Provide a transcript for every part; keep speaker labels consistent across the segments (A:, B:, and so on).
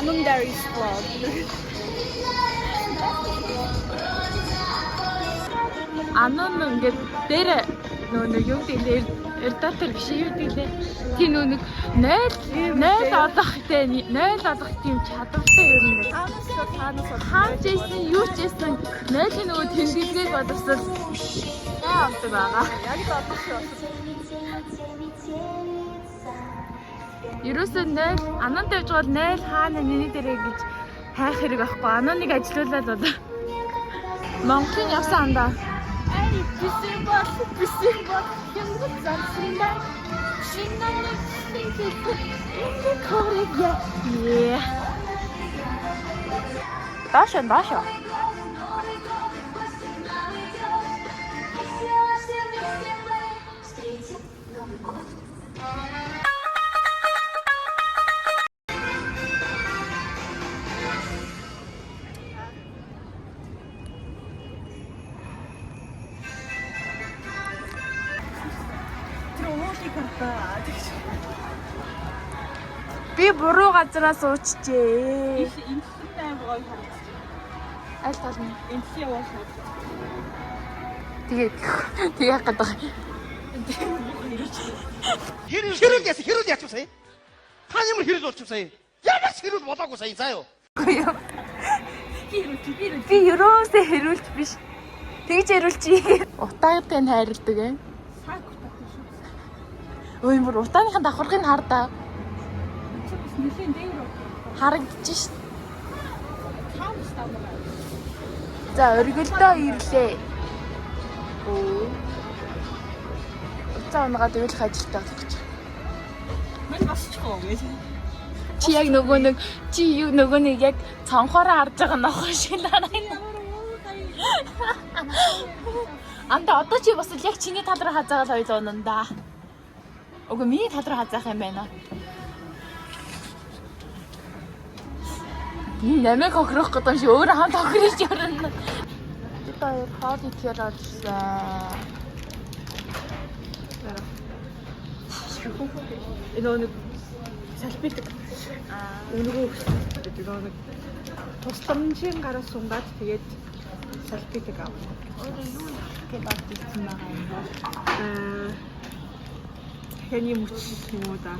A: Anun Darius vlog.
B: Анун ингээд дээр нөгөө нэг юу гэдэг лээ эрдатор биш юу гэдэг лээ. Тийм нөгөө нэг 0 0 олох те 0 олох тийм чадвартай ер нь ингээд
A: Таанаас л таанаас бол
B: хаан ч байсан юу ч байсан 0-ийн нөгөө тэмдэглэгийг боловсвол авдаг байгаа.
A: Яг л олох шүү.
B: Ерөөсөө 0 анан тавьж байгаа бол 0 хаана миний дээрээ гэж хайх хэрэг байхгүй. Анууныг ажилуулаад бол Монголын явсан андаа.
A: Ай, бисэр бол бисэр бол хямд зарсан ба. Шинэ нэг
B: Yeah. Доошо доошо.
C: Встретим Новый год.
A: Тэр уулыг хартаа. Тэгш.
B: Би буруу газараа суучжээ.
A: Энэсэн аим гоё харагдчих.
B: Аль тал нь?
A: Энэсэн уул харагдчих.
B: Тэгээд тэг яах гээд байгаа юм.
D: Хэрүүл хэрүүл яасан хэрүүл яачих сая. Та ямар хэрүүл болчих сая. Ямар ч хэрүүл болоогүй сая заа юу.
B: Үгүй юу.
A: Би хэрүүлж би хэрүүлж.
B: Би ерөөсөө хэрүүлж биш. Тэгж хэрүүлчих. Утаатай нь хайрладаг ээ.
A: Цаг утаатай шүү.
B: Өө юм бүр утааныхын давхаргыг хар даа.
A: Чи бас нэлийн дээвэр
B: Харагдчих ш.
A: таанаас таамаа.
B: За оргилдоо ирлээ. Өө. Утаа унгаад уйлах ажилтаа болох гэж.
A: Мань босчихоо гэж.
B: Чи яг нөгөө нэг чи юу нөгөө нэг яг цонхоороо харж байгаа нохоо шиг л харагдана. Анда одоо чи бас л яг чиний тал руу хазаагаад хоёул унана да. Үгүй миний тал руу хазаах юм байна. Намайг хохирох гэдэг юм шиг өөрөө хамт хохирч өрнө. Бид хоёр хоол идэхээр олсон.
A: Энэ нөгөө нэг салбидаг. Өнгөө өгсөн гэдэг нөгөө нэг тусламжийн гараас сунгаад тэгээд салбидаг аав.
B: Өөрөө юу идэх гээд орж ирсэн байгаа юм бол.
A: Аа дахианы мөч юм уу да.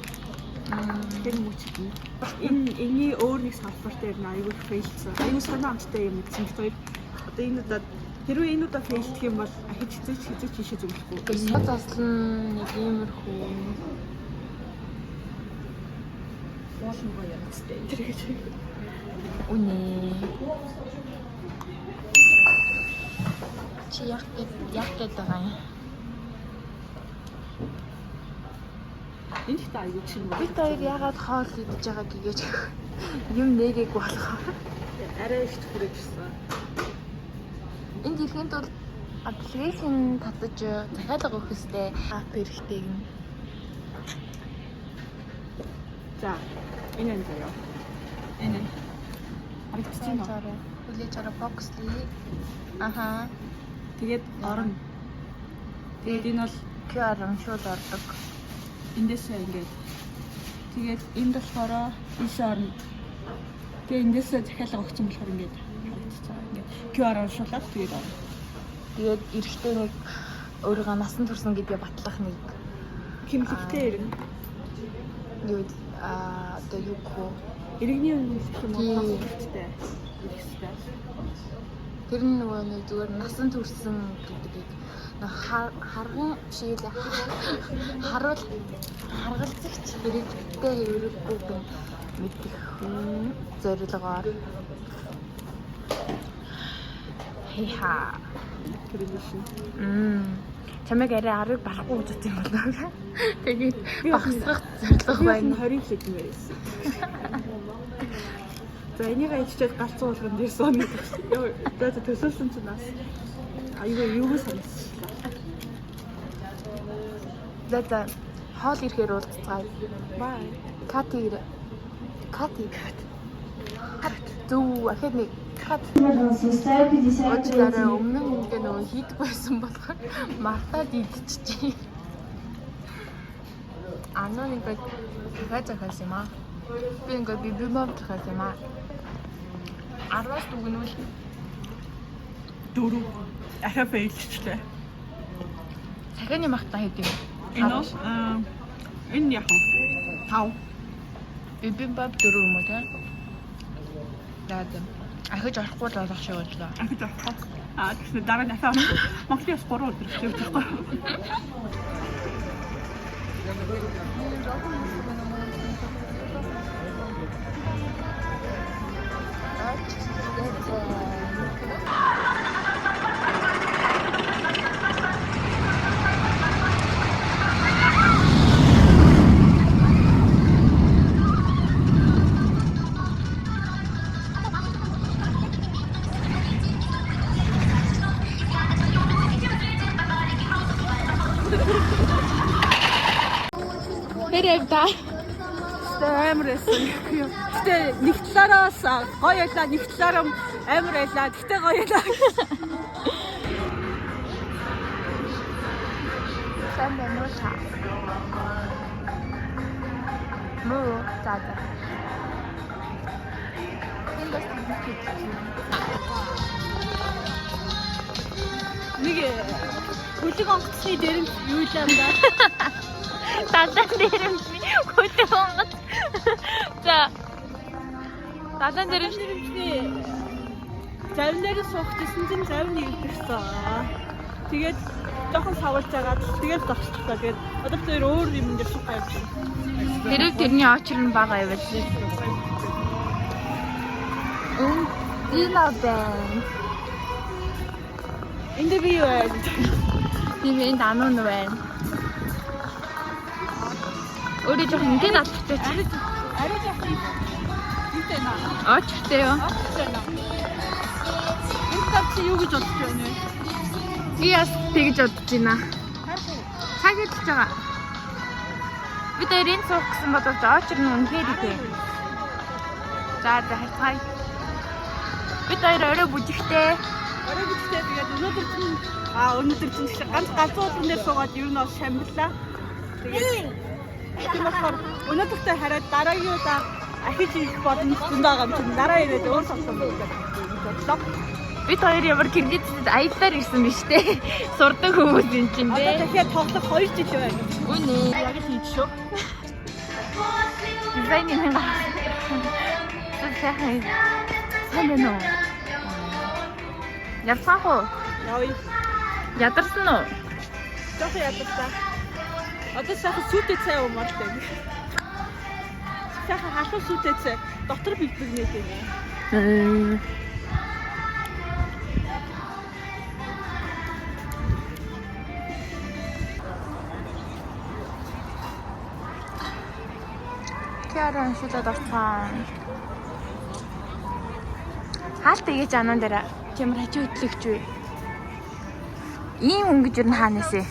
A: Дахианы мөч гэдэг. Энэ энэний өөр нэг салбар дээр нь аюул фейлсэн. Аюул сонио амттай юм гэсэн бит хоёр. Одоо энэ удаад хэрвээ энэ удаа фейлдэх юм бол ахиж хизээч хизээч ийшээ зөвлөхгүй.
B: Заслан нэг иймэрхүү.
A: Уул нөгөө янзтай энэ гэж.
B: Үнэ. Чи яг гээд яг гээд байгаа юм.
A: Энэ ихтэй аюул чинь байна.
B: Бид хоёр ягаад хоол идэж байгаа гэгээч юм нээгээг болохоор.
A: Арай их хүрэж ирсэн.
B: Энд ирэхэд бол application татаж захиалга өгөх ёстой. App хэрэгтэй гэнэ.
A: За энэ энэ заяа. Энэ. Харагдчих юм уу?
B: Хүлээж аваа фокусли. Аха.
A: Тэгээд орно. Тэгээд энэ бол
B: QR уншуул ордог.
A: эндээсээ ингээд тэгээд энд болохоор ийшээ орно. Тэгээд эндээсээ захиалга өгсөн болохоор ингээд харагдчих байгаа. Ингээд QR уншуулаад тэгээд орно.
B: Тэгээд эрэхтэй нэг өөрийгөө насан турсан гэдгээ батлах нэг
A: Хэмлэгтэй ирнэ.
B: юу а одоо юу гэх вэ?
A: Иргэний үнэлэх юм уу
B: Тийм.
A: паспорттай ирэх хэрэгтэй.
B: Тэр нь нөгөө нэг зүгээр насан турсан гэдгийг нэг харган шиг л харуул харгалзагч иргэдтэй хэрэггүй гэн мэдэх зорилгоор хиха
A: Төрөлшин.
B: Чамайг арай арыг барахгүй гэж бодсон юм болоо. Тэгээд багасгах зорилго
A: Би
B: байна.
A: байна 20 хэдэн байсан. За энийг иччихэд галзуу болгон дээр сууна гэдэг. Йоо, за за төсөөлсөн чинь бас аюу юу санагдчихлаа.
B: За за хоол ирэхээр уулзцгаая.
A: Бай.
B: Кати ирэ. Кати. Кат. Зүг ахад нэг кат. Уучлаарай өмнө нь ингээ нөгөө хийдэг байсан болохоор мартаад идчихжээ. Ануу нэг захиа захиалсан юм аа. Би ингээд бибимбап захаас юм аа. 10-аас дүгнвэл
A: 4. Ахаа fail члээ.
B: Дахианы махта хэд юм?
A: Энэ үү? Энэ яг 5.
B: Бибимбап 4 юм уу те? За за. Ахиж орохгүй л болох шиг боллоо.
A: Ахиж орохгүй. Аа тэгсэн дараа нь ахаа Монголын бас 3 өдөр гэж байхгүй.
B: Тэр явда.
A: Амар байсан. Гэтэ нэг талаараас гоё байлаа, нэг талаараа амар байлаа. Гэтэ гоё байлаа.
B: Сайн байна уу та? Муу за за. Энэ бас
A: Нэг хөлөг онгоцны дээрэмт юу л юм да?
B: Далайн дээрэмчний хөлөг онгоц. За. Далайн дээрэмч
A: Дээрэмчний завин дээр суух гэсэн чинь завин эвдэрсэн. Тэгээд жоохон савлж агаад тэгээд зогсчихлоо. Тэгээд одоо бид хоёр өөр юм дээр суух юм шиг.
B: Тэрэг тэрний очир нь бага байвал. Дина байна.
A: Энд би юу байна?
B: Тийм энд ануун байна. Өөрөө жоох ингээд алхаж чи.
A: Арай жоохон юутай наа.
B: Очиртэй юу?
A: Очиртай наа. Энэ тав чи юу гэж бодож байна вэ?
B: Би бас тэгж бодож байна. Цаг хэлж байгаа. Бид хоёр энд суух гэсэн боловч очир нь үнэхээр их юм. За за харцгаая. Бид хоёр орой бүжигтэй.
A: Орой бүжигтэй тэгээд өнөөдөр чинь өнөөдөр чинь гэсэн ганц галзуу уулан дээр суугаад ер нь бол шамбарлаа. Тэгээд тийм болохоор өнөөдөртөө хараад дараагийн удаа ахиж ирэх боломж зөндөө байгаа юм чинь дараа ирээд өөр сонссон байх гэж бодлоо.
B: Бид хоёр ямар Киргизэд аяллаар ирсэн биш те. Сурдаг хүмүүс юм чинь
A: Одоо
B: те.
A: дахиад тоглох 2 жил байна.
B: Үнэ.
A: Яг л хийж шүү.
B: Дизайн юм гарсан. Сайхан. Сайн байна уу? Явцгаах уу?
A: Явъя.
B: Ядарсан уу?
A: Жохон ядарлаа. Одоо сайхан сүйтэй цай уумаар л байна. Сайхан халуун сүйтэй цай дотор бэлбэгнээд байна.
B: Киара уншуулад орцгоо. Хаалт игээч ануун дээр. Чамар хажуу хөдлөгч үү? Ийм өнгөж юу хаанаас вэ?